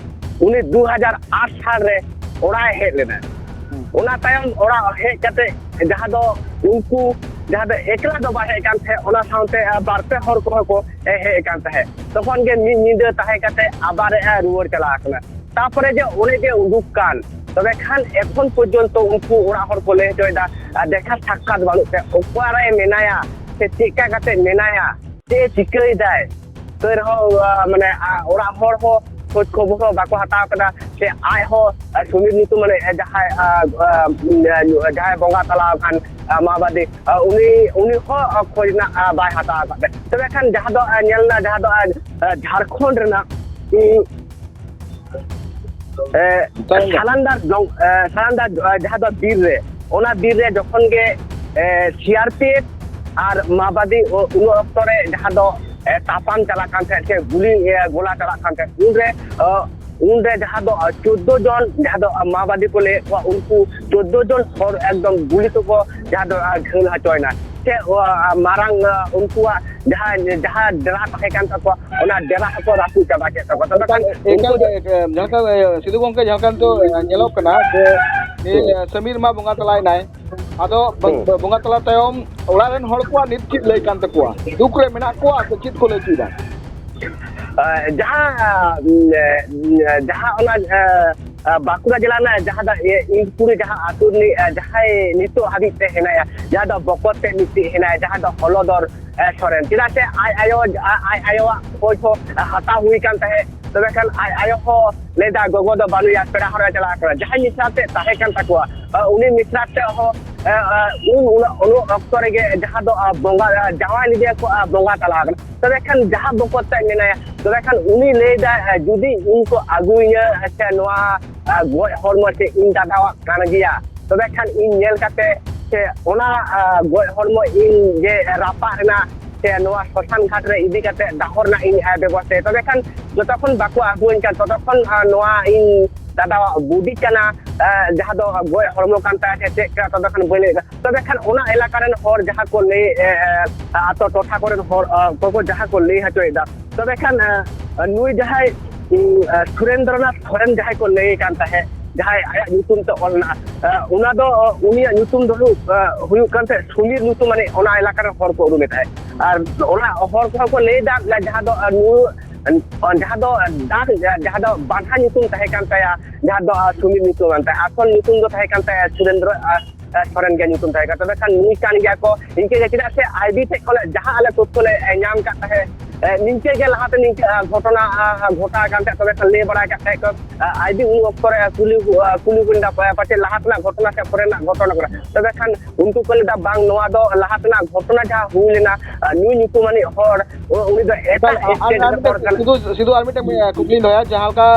ᱩᱱᱤ ᱫᱩ ᱦᱟᱡᱟᱨ ᱟᱴ ᱥᱟᱞ ᱨᱮ ᱚᱲᱟᱜ ᱮ ᱦᱮᱡ ᱞᱮᱱᱟ᱾ ᱚᱱᱟ ᱛᱟᱭᱚᱢ ᱚᱲᱟᱜ ᱦᱮᱡ ᱠᱟᱛᱮ ᱡᱟᱦᱟᱸ ᱫᱚ ᱩᱱᱠᱩ, ᱡᱟᱦᱟᱸ ᱫᱚ ᱮᱠᱞᱟ ᱫᱚ ᱵᱟᱭ ᱦᱮᱡ ᱠᱟᱱ ᱛᱟᱦᱮᱸᱫ, ᱚᱱᱟ ᱥᱟᱶᱛᱮ, ᱟ, ᱵᱟᱨ ᱯᱮ ᱦᱚᱲ ᱠᱚᱦᱚᱸ ᱠᱚ, ᱮ, ᱦᱮᱡ ᱟᱠᱟᱱ ᱛᱟᱦᱮᱸᱫ᱾ ᱛᱚᱠᱷᱚᱱ ᱜᱮ ᱢᱤᱫ ᱧᱤᱫᱟᱹ ᱛᱟᱦᱮᱸ ᱠᱟᱛᱮ ᱟᱵᱟᱨ ᱮ, ᱮ, ᱨᱩᱣᱟᱹᱲ ᱪᱟᱞᱟᱣ ᱟᱠᱟᱱᱟ᱾ ᱛᱟᱯᱚᱨᱮ ᱡᱮ ᱚᱱᱮ ᱡᱮ ᱩᱰᱩᱠ ᱠᱟᱱ, ᱛᱚᱵᱮ ᱠᱷᱟᱱ ᱮᱠᱷᱚᱱ ᱯᱚᱨᱡᱚᱱᱛᱚ ᱩᱱᱠᱩ ᱚᱲᱟᱜ ᱦᱚᱲ ᱠᱚ ᱞᱟᱹᱭ ᱦᱚᱪᱚᱭᱮᱫᱟ, ᱟᱨ ᱫᱮᱠᱷᱟ ᱥᱟᱠᱠᱟᱛ ᱵᱟᱹᱱᱩᱜ ᱛᱮ, ᱚᱠᱟᱨᱮ ᱢᱮᱱᱟᱭᱟ ᱥᱮ ᱪᱮᱫ ᱞᱮᱠᱟ ᱠᱟᱛᱮ ᱢᱮᱱᱟᱭᱟ, ᱪᱮᱫ ᱮ ᱪᱤᱠᱟᱹᱭᱮᱫᱟᱭ, ᱛᱟᱹᱭ ᱨᱮᱦᱚᱸ, ᱟ, ᱢᱟᱱᱮ, ᱟ, ᱚᱲᱟᱜ ᱦᱚᱲ ᱦᱚᱸ ᱠᱷᱳᱡᱽ ᱠᱷᱚᱵᱚᱨ ᱦᱚᱸ ᱵᱟᱠᱚ ᱦᱟᱛᱟᱣ ᱠᱟᱫᱟ, ᱥᱮ ᱟᱡ ᱦᱚᱸ, ᱟ, ᱥᱩᱢᱤᱨ ᱧᱩᱛᱩᱢ, ᱢᱟᱱᱮ, ᱡᱟᱦᱟᱸᱭ, ᱟ, ᱟ, ᱡᱟᱦᱟᱸᱭ ᱵᱚᱸᱜᱟ ᱛᱟᱞᱟ ᱟᱠᱟᱱ, ᱟ, ᱢᱟᱣᱵᱟᱫᱤ, ᱟ, ᱩᱱᱤ, ᱩᱱᱤ ᱦᱚᱸ, ᱟ, ᱠᱷᱳᱡᱽ ᱨᱮᱱᱟᱜ, ᱟ, ᱵᱟᱭ ᱦᱟᱛᱟᱣ ᱟᱠᱟᱫ ᱛᱟᱭ᱾ ᱛᱚᱵᱮ ᱠᱷᱟᱱ ᱡᱟᱦᱟᱸ ᱫᱚ, ᱟ, ᱧᱮᱞ ᱮᱱᱟ, ᱡᱟᱦᱟᱸ ᱫᱚ, ᱟ, ᱟ, ᱡᱷᱟᱲᱠᱷᱚᱸᱰ ᱨᱮᱱᱟᱜ, ᱩᱸ, ᱮ, ᱚᱠᱟᱨᱮ? ᱥᱟᱞᱟᱱᱫᱟᱨ ᱡᱚᱝ-, ᱮ, ᱥᱟᱞᱟᱱᱫᱟᱨ, ᱮ, ᱡᱟᱦᱟᱸ ᱫᱚ ᱵᱤᱨ ᱨᱮ, ᱚᱱᱟ ᱵᱤᱨ ᱨᱮ ᱡᱚᱠᱷᱚᱱ ᱜᱮ, ᱮ, ᱥᱤ ᱟᱨ ᱯᱤ ᱮᱯᱷ ᱟᱨ ᱢᱟᱣᱵᱟᱫᱤ ᱩ-, ᱩᱱ ᱚᱠᱛᱚ ᱨᱮ ᱡᱟᱦᱟᱸ ᱫᱚ, ᱮ, ᱛᱟᱯᱟᱢ ᱪᱟᱞᱟᱜ ᱠᱟᱱ ᱛᱟᱦᱮᱸᱫ, ᱥᱮ ᱜᱩᱞᱤ, ᱮ, ᱜᱚᱞᱟ ᱪᱟᱞᱟᱜ ᱠᱟᱱ ᱛᱟᱦᱮᱸᱫ, ᱩᱱᱨᱮ, ᱚ, ᱩᱱᱨᱮ ᱡᱟᱦᱟᱸ ᱫᱚ, ᱟ, ᱪᱳᱫᱽᱫᱳ ᱡᱚᱱ ᱡᱟᱦᱟᱸ ᱫᱚ, ᱟ, ᱢᱟᱣᱵᱟᱫᱤ ᱠᱚ ᱞᱟᱹᱭᱮᱫ ᱠᱚᱣᱟ, ᱩᱱᱠᱩ ᱪᱳᱫᱽᱫᱳ ᱡᱚᱱ ᱦᱚᱲ ᱮᱠᱫᱚᱢ ᱜᱩᱞᱤ ᱛᱮᱠᱚ ᱡᱟᱦᱟᱸ ᱫᱚ, ᱟ, ᱜᱷᱟᱹᱞ ᱦᱚᱪᱚᱭᱮᱱᱟ᱾ ᱥᱮ, ᱚ, ᱟ, ᱢᱟᱨᱟᱝ, ᱟ, ᱩᱱᱠᱩᱣᱟᱜ ᱡᱟᱦᱟᱸ, ᱡᱟᱦᱟᱸ ᱰᱮᱨᱟ ᱛᱟᱦᱮᱸ ᱠᱟᱱ ᱛᱟᱠᱚᱣᱟ, ᱚᱱᱟ ᱰᱮᱨᱟ ᱦᱚᱸᱠᱚ ᱨᱟᱹᱯᱩᱫ ᱪᱟᱵᱟ ᱠᱮᱫ ᱛᱟᱠᱚᱣᱟ᱾ ᱛᱚᱵᱮ ᱠᱷᱟᱱ ᱮᱠᱟᱞ ᱩᱱᱠᱩ ᱜᱮ, ᱮᱠ-, ᱡᱟᱦᱟᱸ ᱞᱮᱠᱟ, ᱮ, ᱥᱤᱫᱩ ᱜᱚᱢᱠᱮ, ᱡᱟᱦᱟᱸ ᱞᱮᱠᱟ ᱱᱤᱛᱚᱜ, ᱮ, ᱧᱮᱞᱚᱜ ᱠᱟᱱᱟ ᱡᱮ, ᱱᱤᱭᱟᱹ, ᱦᱩᱸ᱾ ᱮ, ᱥᱟᱢᱤᱨ ᱢᱟ ᱵᱚᱸᱜᱟ ᱛᱟᱞᱟᱭᱮᱱᱟᱭ, ᱟᱫᱚ ᱵᱚ-, ᱦᱩᱸ᱾ ᱵᱚᱸᱜᱟ ᱛᱟᱞᱟ ᱛᱟᱭᱚᱢ ᱚᱲᱟᱜ ᱨᱮᱱ ᱦᱚᱲ ᱠᱚᱣᱟᱜ ᱱᱤᱛ ᱪᱮᱫ ᱞᱟᱹᱭ ᱠᱟᱱ ᱛᱟᱠᱚᱣᱟ? ᱫᱩᱠ ᱨᱮ ᱢᱮᱱᱟᱜ ᱠᱚᱣᱟ ᱥᱮ ᱪᱮᱫ ᱠᱚ ᱞᱟᱹᱭ ᱦᱚᱪᱚᱭᱮᱫᱟ? ᱮ, ᱡᱟᱦᱟᱸ, ᱮ, ᱡᱟᱦᱟᱸ ᱚᱱᱟ, ᱮ, ᱮ, ᱵᱟᱸᱠᱩᱲᱟ ᱡᱮᱞᱟ ᱨᱮᱱᱟᱜ ᱡᱟᱦᱟᱸ ᱫᱚ, ᱮ, ᱤᱱᱫᱯᱩᱨ ᱨᱮ ᱡᱟᱦᱟᱸ ᱟᱹᱛᱩ ᱨᱤᱱᱤᱡ, ᱮ, ᱡᱟᱦᱟᱸᱭ ᱱᱤᱛᱚᱜ ᱦᱟᱹᱵᱤᱡ ᱛᱮ ᱦᱮᱱᱟᱭᱟ, ᱡᱟᱦᱟᱸ ᱫᱚ ᱵᱚᱠᱚᱛ ᱛᱮ ᱢᱤᱫᱴᱤᱡ ᱦᱮᱱᱟᱭᱟ, ᱡᱟᱦᱟᱸ ᱫᱚ ᱦᱚᱞᱚᱫᱚᱨ, ᱮ, ᱥᱚᱨᱮᱱ᱾ ᱪᱮᱫᱟᱜ ᱥᱮ ᱟᱡ ᱟᱭᱳ, ᱟ-, ᱟᱡ ᱟᱭᱳᱣᱟᱜ ᱠᱷᱳᱡᱽ ᱦᱚᱸ ᱦᱟᱛᱟᱣ ᱦᱩᱭ ᱠᱟᱱ ᱛᱟᱦᱮᱸᱫ᱾ ᱛᱚᱵᱮ ᱠᱷᱟᱱ ᱟᱡ ᱟᱭᱳ ᱦᱚᱸ ᱞᱟᱹᱭᱫᱟ, ᱜᱚᱜᱚ ᱫᱚ ᱵᱟᱹᱱᱩᱭᱟ, ᱯᱮᱲᱟ ᱦᱚᱲᱮ ᱪᱟᱞᱟᱣ ᱠᱟᱱᱟ᱾ ᱡᱟᱦᱟᱸᱭ ᱢᱤᱥᱨᱟ ᱛᱮᱫ ᱛᱟᱦᱮᱸ ᱠᱟᱱ ᱛᱟᱠᱚᱣᱟ, ᱟ, ᱩᱱᱤ ᱢᱤᱥᱨᱟ ᱛᱮᱫ ᱦᱚᱸ, ᱟ, ᱟ, ᱩᱱ, ᱩᱱ, ᱩᱱ ᱚᱠᱛᱚ ᱨᱮᱜᱮ ᱡᱟᱦᱟᱸ ᱫᱚ, ᱟ, ᱵᱚᱸᱜᱟ, ᱟ, ᱡᱟᱶᱟᱭ ᱞᱮᱫᱮᱭᱟ ᱠᱚ, ᱟ, ᱵᱚᱸᱜᱟ ᱛᱟᱞᱟ ᱟᱠᱟᱱᱟ᱾ ᱛᱚᱵᱮ ᱠᱷᱟᱱ ᱡᱟᱦᱟᱸ ᱵᱚᱠᱚᱛ ᱛᱮᱫ ᱢᱮᱱᱟᱭᱟ, ᱛᱚᱵᱮ ᱠᱷᱟᱱ ᱩᱱᱤ ᱞᱟᱹᱭᱫᱟᱭ, ᱟ, ᱡᱩᱫᱤ ᱤᱧ ᱠᱚ ᱟᱹᱜᱩᱭᱤᱧᱟ, ᱥᱮ ᱱᱚᱣᱟ, ᱟ, ᱜᱚᱡ ᱦᱚᱲᱢᱚ ᱥᱮ ᱤᱧ ᱫᱟᱫᱟᱣᱟᱜ ᱠᱟᱱ ᱜᱮᱭᱟ, ᱛᱚᱵᱮ ᱠᱷᱟᱱ ᱤᱧ ᱧᱮᱞ ᱠᱟᱛᱮ ᱥᱮ ᱚᱱᱟ, ᱟ, ᱜᱚᱡ ᱦᱚᱲᱢᱚ ᱤᱧ ᱡᱮ ᱨᱟᱯᱟᱜ ᱨᱮᱱᱟᱜ ᱥᱮ ᱱᱚᱣᱟ ᱥᱚᱥᱟᱱ ᱜᱷᱟᱴ ᱨᱮ ᱤᱫᱤ ᱠᱟᱛᱮ ᱫᱟᱦᱚ ᱨᱮᱱᱟᱜ ᱤᱧ, ᱟ, ᱵᱮᱵᱚᱥᱛᱷᱟᱭᱟ᱾ ᱛᱚᱵᱮ ᱠᱷᱟᱱ ᱡᱚᱛᱚ ᱠᱷᱚᱱ ᱵᱟᱠᱚ ᱟᱹᱜᱩᱣᱟᱹᱧ ᱠᱟᱱ, ᱛᱚᱛᱚ ᱠᱷᱚᱱ, ᱟ, ᱱᱚᱣᱟ ᱤᱧ ᱫᱟᱫᱟᱣᱟᱜ ᱵᱩᱰᱤ ᱠᱟᱱᱟ, ᱟ, ᱡᱟᱦᱟᱸ ᱫᱚ ᱜᱚᱡ ᱦᱚᱲᱢᱚ ᱠᱟᱱ ᱛᱟᱭᱟ ᱥᱮ ᱪᱮᱫ ᱠᱟᱱᱟ, ᱛᱚᱵᱮ ᱠᱷᱟᱱ ᱵᱟᱹᱧ ᱞᱟᱹᱭ ᱫᱟ᱾ ᱛᱚᱵᱮ ᱠᱷᱟᱱ ᱚᱱᱟ ᱮᱞᱟᱠᱟ ᱨᱮᱱ ᱦᱚᱲ ᱡᱟᱦᱟᱸ ᱠᱚ ᱞᱟᱹᱭ, ᱮ, ᱮ, ᱟᱛᱳ ᱴᱚᱴᱷᱟ ᱠᱚᱨᱮᱱ ᱦᱚᱲ, ᱟ, ᱠᱚᱠᱚ ᱡᱟᱦᱟᱸ ᱠᱚ ᱞᱟᱹᱭ ᱦᱚᱪᱚᱭᱮᱫᱟ, ᱛᱚᱵᱮ ᱠᱷᱟᱱ, ᱟ, ᱱᱩᱭ ᱡᱟᱦᱟᱸᱭ, ᱩ, ᱟ, ᱥᱩᱨᱮᱱᱫᱨᱚᱱᱟᱛᱷ ᱥᱚᱨᱮᱱ ᱡᱟᱦᱟᱸᱭ ᱠᱚ ᱞᱟᱹᱭ ᱠᱟᱱ ᱛᱟᱦᱮᱸᱫ, ᱡᱟᱦᱟᱸᱭ ᱟᱭᱟᱜ ᱧᱩᱛᱩᱢ ᱛᱮ ᱚᱞ ᱢᱮᱱᱟᱜᱼᱟ, ᱟ, ᱚᱱᱟ ᱫᱚ, ᱟ, ᱩᱱᱤᱭᱟᱜ ᱧᱩᱛᱩᱢ ᱫᱚ ᱦᱩᱭᱩᱜ, ᱟ, ᱦᱩᱭᱩᱜ ᱠᱟᱱ ᱛᱟᱦᱮᱸᱫ ᱥᱩᱢᱤᱨ ᱧᱩᱛᱩᱢ, ᱢᱟᱱᱮ ᱚᱱᱟ ᱮᱞᱟᱠᱟ ᱨᱮᱱ ᱦᱚᱲ ᱠᱚ ᱩᱨᱩᱢᱮ ᱛᱟᱦᱮᱸᱫ᱾ ᱟᱨ ᱚᱱᱟ ᱦᱚᱲ ᱠᱚᱦᱚᱸ ᱠᱚ ᱞᱟᱹᱭ ᱮᱫᱟ, ᱡᱟᱦᱟᱸ ᱫᱚ, ᱟ, ᱱᱩᱭ ᱡᱟᱦᱟᱸ ᱫᱚ ᱰᱟᱠ, ᱡᱟᱦᱟᱸ ᱫᱚ ᱵᱟᱝᱦᱟ ᱧᱩᱛᱩᱢ ᱛᱟᱦᱮᱸ ᱠᱟᱱ ᱛᱟᱭᱟ, ᱡᱟᱦᱟᱸ ᱫᱚ ᱥᱩᱢᱤᱛ ᱧᱩᱛᱩᱢ ᱠᱟᱱ ᱛᱟᱭᱟ, ᱟᱥᱚᱞ ᱧᱩᱛᱩᱢ ᱫᱚ ᱛᱟᱦᱮᱸ ᱠᱟᱱ ᱛᱟᱭᱟ ᱥᱩᱨᱮᱱᱫᱨᱚ ᱥᱚᱨᱮᱱ ᱜᱮ ᱧᱩᱛᱩᱢ ᱛᱟᱦᱮᱸ ᱠᱟᱱᱟ᱾ ᱛᱚᱵᱮ ᱠᱷᱟᱱ ᱱᱩᱭ ᱠᱟᱱ ᱜᱮᱭᱟ ᱠᱚ ᱤᱱᱠᱟᱹ ᱜᱮ, ᱪᱮᱫᱟᱜ ᱥᱮ ᱟᱭ ᱵᱤ ᱴᱷᱮᱡ ᱠᱷᱚᱱ ᱡᱟᱦᱟᱸ ᱟᱞᱮ ᱛᱚᱛᱛᱷᱚ ᱞᱮ ᱧᱟᱢ ᱠᱟᱫ ᱛᱟᱦᱮᱸ, ᱱᱤᱝᱠᱟᱹ ᱜᱮ ᱞᱟᱦᱟᱛᱮ ᱱᱤᱝᱠᱟᱹ ᱜᱷᱚᱴᱚᱱᱟ ᱜᱷᱚᱴᱟᱣ ᱟᱠᱟᱱ ᱛᱟᱦᱮᱸ᱾ ᱛᱚᱵᱮ ᱠᱷᱟᱱ ᱞᱟᱹᱭ ᱵᱟᱲᱟ ᱟᱠᱟᱫ ᱛᱟᱦᱮᱸ ᱠᱚ ᱟᱭ ᱵᱤ ᱩᱱ ᱚᱠᱛᱚ ᱨᱮ ᱠᱩᱞᱤ ᱠᱩᱞᱤ ᱦᱩᱭ ᱞᱮᱱᱟ ᱯᱟᱪᱮᱫ ᱞᱟᱦᱟ ᱛᱮᱱᱟᱜ ᱜᱷᱚᱴᱚᱱᱟ ᱥᱮ ᱯᱚᱨᱮ ᱨᱮᱱᱟᱜ ᱜᱷᱚᱴᱚᱱᱟ ᱠᱟᱱᱟ᱾ ᱛᱚᱵᱮ ᱠᱷᱟᱱ ᱩᱱᱠᱩ ᱠᱚ ᱞᱟᱹᱭ ᱮᱫᱟ ᱵᱟᱝ, ᱱᱚᱣᱟ ᱫᱚ ᱞᱟᱦᱟ ᱛᱮᱱᱟᱜ ᱜᱷᱚᱴᱚᱱᱟ ᱡᱟᱦᱟᱸ ᱦᱩᱭ ᱞᱮᱱᱟ, ᱱᱩᱭ ᱧᱩᱛᱩᱢᱟᱱᱤᱡ ᱦᱚᱲ ᱩᱱᱤ ᱫᱚ ᱮᱴᱟᱜ ᱥᱴᱮᱴ ᱨᱮᱱ ᱦᱚᱲ ᱠᱟᱱᱟ᱾ ᱥᱤᱫᱷᱩ ᱥᱤᱫᱷᱩ ᱟᱨ ᱢᱤᱫᱴᱮᱱ ᱠᱩᱠᱞᱤᱧ ᱫᱚᱦᱚᱭᱟ, ᱡᱟᱦᱟᱸ ᱞᱮᱠᱟ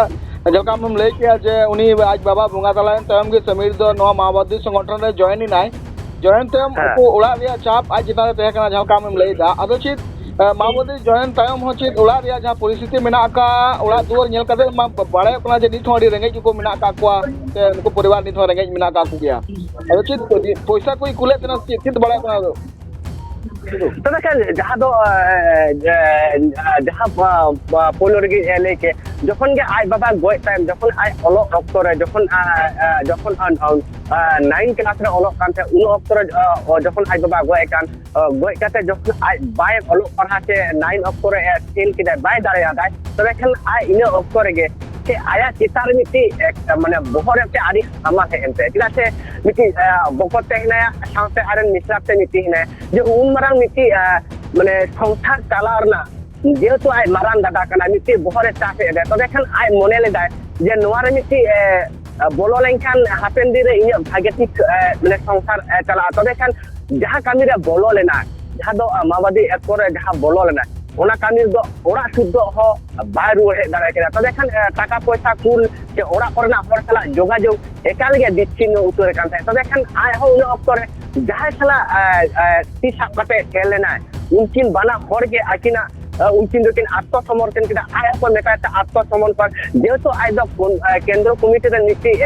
ᱡᱟᱦᱟᱸ ᱞᱮᱠᱟ ᱟᱢᱮᱢ ᱞᱟᱹᱭ ᱠᱮᱜᱼᱟ ᱡᱮ ᱩᱱᱤ ᱟᱡ ᱵᱟᱵᱟ ᱵᱚᱸᱜᱟ ᱛᱟᱞᱟᱭᱮᱱ ᱛᱟᱭᱚᱢ ᱜᱮ ᱥᱟᱢᱤᱨ ᱫᱚ ᱱᱚᱣᱟ ᱢᱟᱣᱵᱟᱫᱤ ᱥᱚᱝᱜᱚᱴᱷᱚᱱ ᱨᱮ ᱡᱚᱭᱮᱱ ᱮᱱᱟᱭ᱾ ᱡᱚᱭᱮᱱ ᱛᱟᱭᱚᱢ ᱩᱱᱠᱩ ᱚᱲᱟᱜ ᱨᱮᱭᱟᱜ ᱪᱟᱯ ᱟᱡ ᱪᱮᱛᱟᱱ ᱨᱮ ᱛᱟᱦᱮᱸ ᱠᱟᱱᱟ, ᱡᱟᱦᱟᱸ ᱞᱮᱠᱟ ᱟᱢᱮᱢ ᱞᱟᱹᱭ ᱮᱫᱟ᱾ ᱟᱫᱚ ᱪᱮᱫ ᱢᱟᱣᱵᱟᱫᱤ ᱡᱚᱭᱮᱱ ᱛᱟᱭᱚᱢ ᱦᱚᱸ ᱪᱮᱫ ᱚᱲᱟᱜ ᱨᱮᱭᱟᱜ ᱡᱟᱦᱟᱸ ᱯᱚᱨᱤᱥᱛᱷᱤᱛᱤ ᱢᱮᱱᱟᱜ ᱟᱠᱟᱫ, ᱚᱲᱟᱜ ᱫᱩᱣᱟᱹᱨ ᱧᱮᱞ ᱠᱟᱛᱮ ᱢᱟ ᱵᱟᱲᱟᱭᱚᱜ ᱠᱟᱱᱟ ᱡᱮ ᱱᱤᱛ ᱦᱚᱸ ᱟᱹᱰᱤ ᱨᱮᱸᱜᱮᱡ ᱜᱮᱠᱚ ᱢᱮᱱᱟᱜ ᱟᱠᱟᱫ ᱠᱚᱣᱟ ᱥᱮ ᱱᱩᱠᱩ ᱯᱚᱨᱤᱵᱟᱨ ᱱᱤᱛ ᱦᱚᱸ ᱨᱮᱸᱜᱮᱡ ᱢᱮᱱᱟᱜ ᱟᱠᱟᱫ ᱠᱚᱜᱮᱭᱟ᱾ ᱟᱫᱚ ᱪᱮᱫ ᱯᱚᱭᱥᱟ ᱠᱚᱭ ᱠᱩᱞᱮᱫ ᱛᱟᱦᱮᱱᱟ ᱥᱮ ᱪᱮᱫ, ᱪᱮᱫ ᱵᱟᱲᱟᱭᱚᱜ ᱠᱟᱱᱟ? ᱛᱚᱵᱮ ᱠᱷᱟᱱ ᱡᱟᱦᱟᱸ ᱫᱚ ᱡᱟᱦᱟᱸ ᱯᱳᱭᱞᱳ ᱨᱮᱜᱮ ᱞᱟᱹᱭ ᱠᱮᱫ, ᱡᱚᱠᱷᱚᱱ ᱜᱮ ᱟᱡ ᱵᱟᱵᱟ ᱜᱚᱡ ᱛᱟᱭᱚᱢ, ᱡᱚᱠᱷᱚᱱ ᱟᱡ ᱚᱞᱚᱜ ᱚᱠᱛᱚ ᱨᱮ, ᱡᱚᱠᱷᱚᱱ ᱡᱚᱠᱷᱚᱱ ᱱᱟᱭᱤᱱ ᱠᱞᱟᱥ ᱨᱮ ᱚᱞᱚᱜ ᱠᱟᱱ ᱛᱟᱦᱮᱸᱫ, ᱩᱱ ᱚᱠᱛᱚ ᱨᱮ ᱡᱚᱠᱷᱚᱱ ᱟᱡ ᱵᱟᱵᱟ ᱜᱚᱡ ᱠᱟᱱ, ᱜᱚᱡ ᱠᱟᱛᱮ ᱡᱚᱠᱷᱚᱱ ᱟᱡ ᱵᱟᱭ ᱚᱞᱚᱜ ᱯᱟᱲᱦᱟᱜ ᱥᱮ ᱱᱟᱭᱤᱱ ᱚᱠᱛᱚ ᱨᱮ ᱯᱷᱮᱞ ᱠᱮᱫᱟᱭ, ᱵᱟᱭ ᱫᱟᱲᱮᱭᱟᱫᱟᱭ, ᱛᱚᱵᱮ ᱠᱷᱟᱱ ᱟᱡ ᱤᱱᱟᱹ ᱚᱠᱛᱚ ᱨᱮᱜᱮ ᱥᱮ ᱟᱭᱟᱜ ᱪᱮᱛᱟᱱ ᱨᱮ ᱢᱤᱫᱴᱤᱡ ᱢᱟᱱᱮ ᱵᱚᱦᱚᱜ ᱨᱮ ᱢᱤᱫᱴᱮᱡ ᱟᱹᱰᱤ ᱦᱟᱢᱟᱞ ᱦᱮᱡ ᱮᱱ ᱛᱟᱭᱟ᱾ ᱪᱮᱫᱟᱜ ᱥᱮ ᱢᱤᱫᱴᱤᱡ ᱵᱚᱠᱚᱛ ᱛᱮ ᱦᱮᱱᱟᱭᱟ, ᱥᱟᱶᱛᱮ ᱟᱡ ᱨᱮᱱ ᱢᱤᱥᱨᱟ ᱛᱮ ᱢᱤᱫᱴᱤᱡ ᱦᱮᱱᱟᱭᱟ, ᱡᱮ ᱩᱱ ᱢᱟᱨᱟᱝ ᱢᱤᱫᱴᱤᱡ ᱢᱟᱱᱮ ᱥᱚᱝᱥᱟᱨ ᱪᱟᱞᱟᱣ ᱨᱮᱱᱟᱜ, ᱡᱮᱦᱮᱛᱩ ᱟᱡ ᱢᱟᱨᱟᱝ ᱫᱟᱫᱟ ᱠᱟᱱᱟᱭ, ᱢᱤᱫᱴᱤᱡ ᱵᱚᱦᱚᱜ ᱨᱮ ᱪᱟᱯ ᱦᱮᱡ ᱮᱱ ᱛᱟᱭᱟ᱾ ᱛᱚᱵᱮ ᱠᱷᱟᱱ ᱟᱡ ᱢᱚᱱᱮ ᱞᱮᱫᱟᱭ ᱡᱮ ᱱᱚᱣᱟ ᱨᱮ ᱢᱤᱫᱴᱤᱡ ᱵᱚᱞᱚ ᱞᱮᱱᱠᱷᱟᱱ ᱦᱟᱯᱮᱱ ᱫᱤᱱ ᱨᱮ ᱤᱧᱟᱹᱜ ᱵᱷᱟᱜᱮ ᱴᱷᱤᱠ ᱢᱟᱱᱮ ᱥᱚᱝᱥᱟᱨ ᱪᱟᱞᱟᱜᱼᱟ᱾ ᱛᱚᱵᱮ ᱠᱷᱟᱱ ᱡᱟᱦᱟᱸ ᱠᱟᱹᱢᱤ ᱨᱮ ᱵᱚᱞᱚ ᱞᱮᱱᱟ, ᱡᱟᱦᱟᱸ ᱫᱚ ᱢᱟᱣᱵᱟᱫᱤ ᱮᱠ ᱨᱮ ᱡᱟᱦᱟᱸ ᱵᱚᱞᱚ ᱞᱮᱱᱟ, ᱚᱱᱟ ᱠᱟᱹᱢᱤ ᱨᱮᱫᱚ ᱚᱲᱟᱜ ᱥᱩᱫᱽᱫᱷᱚ ᱦᱚᱸ ᱵᱟᱭ ᱨᱩᱣᱟᱹᱲ ᱦᱮᱡ ᱫᱟᱲᱮ ᱠᱮᱫᱟ᱾ ᱛᱚᱵᱮ ᱠᱷᱟᱱ ᱴᱟᱠᱟ ᱯᱚᱭᱥᱟ ᱠᱩᱞ ᱥᱮ ᱚᱲᱟᱜ ᱠᱚᱨᱮᱱᱟᱜ ᱦᱚᱲ ᱥᱟᱞᱟᱜ ᱡᱳᱜᱟᱡᱳᱜᱽ ᱮᱠᱟᱞ ᱜᱮ ᱵᱤᱪᱪᱷᱤᱱᱱᱚ ᱩᱛᱟᱹᱨ ᱟᱠᱟᱱ ᱛᱟᱦᱮᱸᱫ᱾ ᱛᱚᱵᱮ ᱠᱷᱟᱱ ᱟᱡ ᱦᱚᱸ ᱩᱱᱟᱹ ᱚᱠᱛᱚ ᱨᱮ ᱡᱟᱦᱟᱸᱭ ᱥᱟᱞᱟᱜ ᱛᱤ ᱥᱟᱵ ᱠᱟᱛᱮ ᱥᱮᱱ ᱞᱮᱱᱟᱭ, ᱩᱱᱠᱤᱱ ᱵᱟᱱᱟ ᱦᱚᱲ ᱜᱮ ᱟᱹᱠᱤᱱᱟᱜ ᱩᱱᱠᱤᱱ ᱫᱚᱠᱤᱱ ᱟᱛᱢᱚᱥᱚᱢᱚᱨᱯᱚᱱ ᱠᱮᱫᱟ᱾ ᱟᱡ ᱦᱚᱸᱠᱚ ᱢᱮᱛᱟᱭ ᱛᱟᱦᱮᱸᱫ ᱟᱛᱢᱚᱥᱚᱢᱚᱨᱯᱚᱱ, ᱡᱮᱦᱮᱛᱩ ᱟᱡ ᱫᱚ ᱠᱮᱱᱫᱨᱚ ᱠᱚᱢᱤᱴᱤ ᱨᱮ ᱢᱤᱫᱴᱤᱡ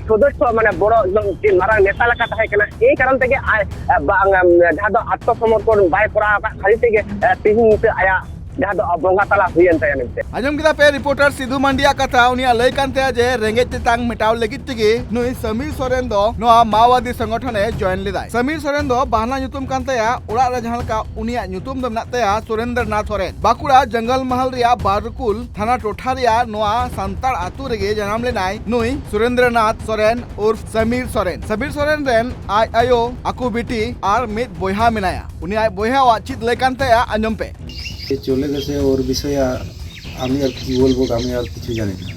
ᱥᱚᱫᱚᱥᱥᱚ, ᱢᱟᱱᱮ ᱵᱚᱲᱚ ᱮᱠᱫᱚᱢ ᱢᱤᱫᱴᱤᱡ ᱢᱟᱨᱟᱝ ᱱᱮᱛᱟ ᱞᱮᱠᱟ ᱛᱟᱦᱮᱸ ᱠᱟᱱᱟ᱾ ᱮᱭ ᱠᱟᱨᱚᱱ ᱛᱮᱜᱮ ᱟᱡ ᱵᱟᱝ, ᱡᱟᱦᱟᱸ ᱫᱚ ᱟᱛᱢᱚᱥᱚᱢᱚᱨᱯᱚᱱ ᱵᱟᱭ ᱠᱚᱨᱟᱣ ᱟᱠᱟᱫ ᱠᱷᱟᱹᱛᱤᱨ ᱛᱮᱜᱮ ᱛᱮᱦᱮᱧ ᱱᱤᱛᱚᱜ ᱟᱭᱟᱜ ᱡᱟᱦᱟᱸ ᱫᱚ ᱵᱚᱸᱜᱟ ᱛᱟᱞᱟ ᱦᱩᱭᱮᱱ ᱛᱟᱭᱟ ᱢᱮᱱᱛᱮ᱾ ᱟᱸᱡᱚᱢ ᱠᱮᱫᱟ ᱯᱮ ᱨᱤᱯᱳᱨᱴᱟᱨ ᱥᱤᱫᱷᱩ ᱢᱟᱱᱰᱤᱭᱟᱜ ᱠᱟᱛᱷᱟ᱾ ᱩᱱᱤᱭᱟᱜ ᱞᱟᱹᱭ ᱠᱟᱱ ᱛᱟᱭᱟ ᱡᱮ ᱨᱮᱸᱜᱮᱡ ᱛᱮᱛᱟᱝ ᱢᱮᱴᱟᱣ ᱞᱟᱹᱜᱤᱫ ᱛᱮᱜᱮ ᱱᱩᱭ ᱥᱟᱢᱤᱨ ᱥᱚᱨᱮᱱ ᱫᱚ ᱱᱚᱣᱟ ᱢᱟᱣᱵᱟᱫᱤ ᱥᱚᱝᱜᱚᱴᱷᱚᱱ ᱮ ᱡᱚᱭᱮᱱ ᱞᱮᱫᱟᱭ᱾ ᱥᱟᱢᱤᱨ ᱥᱚᱨᱮᱱ ᱫᱚ ᱵᱟᱦᱱᱟ ᱧᱩᱛᱩᱢ ᱠᱟᱱ ᱛᱟᱭᱟ, ᱚᱲᱟᱜ ᱨᱮ ᱡᱟᱦᱟᱸ ᱞᱮᱠᱟ ᱩᱱᱤᱭᱟᱜ ᱧᱩᱛᱩᱢ ᱫᱚ ᱢᱮᱱᱟᱜ ᱛᱟᱭᱟ ᱥᱩᱨᱮᱱᱫᱨᱚ ᱱᱟᱛᱷ ᱥᱚᱨᱮᱱ᱾ ᱵᱟᱸᱠᱩᱲᱟ ᱡᱚᱝᱜᱚᱞ ᱢᱚᱦᱚᱞ ᱨᱮᱭᱟᱜ ᱵᱟᱨᱠᱩᱞ ᱛᱷᱟᱱᱟ ᱴᱚᱴᱷᱟ ᱨᱮᱭᱟᱜ ᱱᱚᱣᱟ ᱥᱟᱱᱛᱟᱲ ᱟᱛᱳ ᱨᱮᱜᱮ ᱡᱟᱱᱟᱢ ᱞᱮᱱᱟᱭ ᱱᱩᱭ ᱥᱩᱨᱮᱱᱫᱨᱚ ᱱᱟᱛᱷ ᱥᱚᱨᱮᱱ ᱩᱨᱯᱷ ᱥᱟᱢᱤᱨ ᱥᱚᱨᱮᱱ᱾ ᱥᱟᱢᱤᱨ ᱥᱚᱨᱮᱱ ᱨᱮᱱ ᱟᱡ ᱟᱭᱳ, ᱟᱠᱚ ᱵᱤᱴᱤ ᱟᱨ ᱢᱤᱫ ᱵᱚᱭᱦᱟ ᱢᱮᱱᱟᱭᱟ᱾ ᱩᱱᱤ ᱟᱡ ᱵᱚᱭᱦᱟᱣᱟᱜ ᱪᱮᱫ ᱞᱟᱹᱭ ᱠᱟᱱ ᱛᱟᱭᱟ, ᱟᱸᱡᱚᱢ ᱯᱮ᱾ সে চলে গেছে, ওর বিষয়ে আ-, আমি আর কি বলবো, আমি আর কিছু জানি না।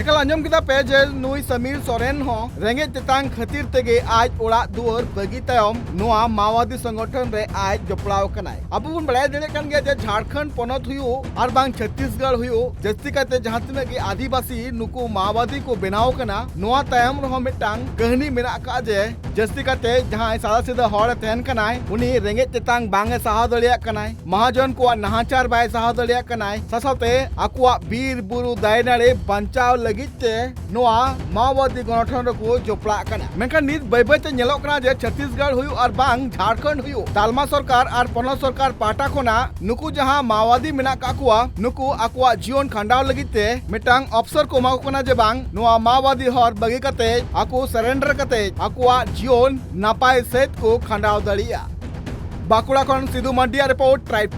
ᱮᱠᱟᱞ ᱟᱸᱡᱚᱢ ᱠᱮᱫᱟ ᱯᱮ ᱡᱮ ᱱᱩᱭ ᱥᱟᱢᱤᱨ ᱥᱚᱨᱮᱱ ᱦᱚᱸ ᱨᱮᱸᱜᱮᱡ ᱛᱮᱛᱟᱝ ᱠᱷᱟᱹᱛᱤᱨ ᱛᱮᱜᱮ ᱟᱡ ᱚᱲᱟᱜ ᱫᱩᱣᱟᱹᱨ ᱵᱟᱹᱜᱤ ᱛᱟᱭᱚᱢ ᱱᱚᱣᱟ ᱢᱟᱣᱵᱟᱫᱤ ᱥᱚᱝᱜᱚᱴᱷᱚᱱ ᱨᱮ ᱟᱡ ᱡᱚᱯᱲᱟᱣ ᱠᱟᱱᱟᱭ᱾ ᱟᱵᱚ ᱵᱚᱱ ᱵᱟᱲᱟᱭ ᱫᱟᱲᱮᱭᱟᱜ ᱠᱟᱱ ᱜᱮᱭᱟ ᱡᱮ ᱡᱷᱟᱲᱠᱷᱚᱸᱰ ᱯᱚᱱᱚᱛ ᱦᱩᱭᱩᱜ ᱟᱨ ᱵᱟᱝ ᱪᱷᱚᱛᱤᱥᱜᱚᱲ ᱦᱩᱭᱩᱜ, ᱡᱟᱹᱥᱛᱤ ᱠᱟᱭᱛᱮ ᱡᱟᱦᱟᱸ ᱛᱤᱱᱟᱹᱜ ᱜᱮ ᱟᱹᱫᱤᱵᱟᱹᱥᱤ ᱱᱩᱠᱩ ᱢᱟᱣᱵᱟᱫᱤ ᱠᱚ ᱵᱮᱱᱟᱣ ᱠᱟᱱᱟ, ᱱᱚᱣᱟ ᱛᱟᱭᱚᱢ ᱨᱮᱦᱚᱸ ᱢᱤᱫᱴᱟᱝ ᱠᱟᱹᱦᱱᱤ ᱢᱮᱱᱟᱜ ᱟᱠᱟᱫᱼᱟ ᱡᱮ ᱡᱟᱹᱥᱛᱤ ᱠᱟᱛᱮ ᱡᱟᱦᱟᱸᱭ ᱥᱟᱫᱟ ᱥᱤᱫᱟᱹ ᱦᱚᱲ ᱮ ᱛᱟᱦᱮᱱ ᱠᱟᱱᱟᱭ, ᱩᱱᱤ ᱨᱮᱸᱜᱮᱡ ᱛᱮᱛᱟᱝ ᱵᱟᱝ ᱮ ᱥᱟᱦᱟᱣ ᱫᱟᱲᱮᱭᱟᱜ ᱠᱟᱱᱟᱭ, ᱢᱟᱦᱟᱡᱚᱱ ᱠᱚᱣᱟᱜ ᱱᱟᱦᱟᱪᱟᱨ ᱵᱟᱭ ᱥᱟᱦᱟᱣ ᱫᱟᱲᱮᱭᱟᱜ ᱠᱟᱱᱟᱭ, ᱥᱟᱶᱛᱮ ᱟᱠᱚᱣᱟᱜ ᱵᱤᱨ ᱵᱩᱨᱩ ᱫᱟᱨᱮ ᱱᱟᱹᱲᱤ ᱵᱟᱧᱪᱟᱣ ᱞᱟᱹᱜᱤᱫ ᱛᱮ ᱱᱚᱣᱟ ᱢᱟᱣᱵᱟᱫᱤ ᱜᱚᱱᱚᱴᱷᱚᱱ ᱨᱮᱠᱚ ᱡᱚᱯᱲᱟᱜ ᱠᱟᱱᱟ᱾ ᱢᱮᱱᱠᱷᱟᱱ ᱱᱤᱛ ᱵᱟᱹᱭ ᱵᱟᱹᱭ ᱛᱮ ᱧᱮᱞᱚᱜ ᱠᱟᱱᱟ ᱡᱮ ᱪᱷᱚᱛᱤᱥᱜᱚᱲ ᱦᱩᱭᱩᱜ ᱟᱨ ᱵᱟᱝ ᱡᱷᱟᱲᱠᱷᱚᱸᱰ ᱦᱩᱭᱩᱜ, ᱛᱟᱞᱢᱟ ᱥᱚᱨᱠᱟᱨ ᱟᱨ ᱯᱚᱱᱚᱛ ᱥᱚᱨᱠᱟᱨ ᱯᱟᱦᱴᱟ ᱠᱷᱚᱱᱟᱜ ᱱᱩᱠᱩ ᱡᱟᱦᱟᱸ ᱢᱟᱣᱵᱟᱫᱤ ᱢᱮᱱᱟᱜ ᱠᱟᱜ ᱠᱚᱣᱟ, ᱱᱩᱠᱩ ᱟᱠᱚᱣᱟᱜ ᱡᱤᱭᱚᱱ ᱠᱷᱟᱸᱰᱟᱣ ᱞᱟᱹᱜᱤᱫ ᱛᱮ ᱢᱤᱫᱴᱟᱝ ᱚᱯᱥᱚᱨ ᱠᱚ ᱮᱢᱟ ᱠᱚ ᱠᱟᱱᱟ ᱡᱮ ᱵᱟᱝ ᱱᱚᱣᱟ ᱢᱟᱣᱵᱟᱫᱤ ᱦᱚᱨ ᱵᱟᱹᱜᱤ ᱠᱟᱛᱮ ᱟᱠᱚ ᱥᱟᱨᱮᱱᱰᱟᱨ ᱠᱟᱛᱮ ᱟᱠᱚᱣᱟᱜ ᱡᱤᱭᱚᱱ ᱱᱟᱯᱟᱭ ᱥᱮᱫ ᱠᱚ ᱠᱷᱟᱸᱰᱟᱣ ᱫᱟᱲᱮᱭᱟᱜᱼᱟ᱾ ᱵᱟᱸᱠᱩᱲᱟ ᱠᱷᱚᱱ ᱥᱤᱫᱷᱩ ᱢᱟᱱᱰᱤᱭᱟᱜ ᱨᱤᱯᱳᱨᱴ, ᱴᱨᱟᱭᱤᱵ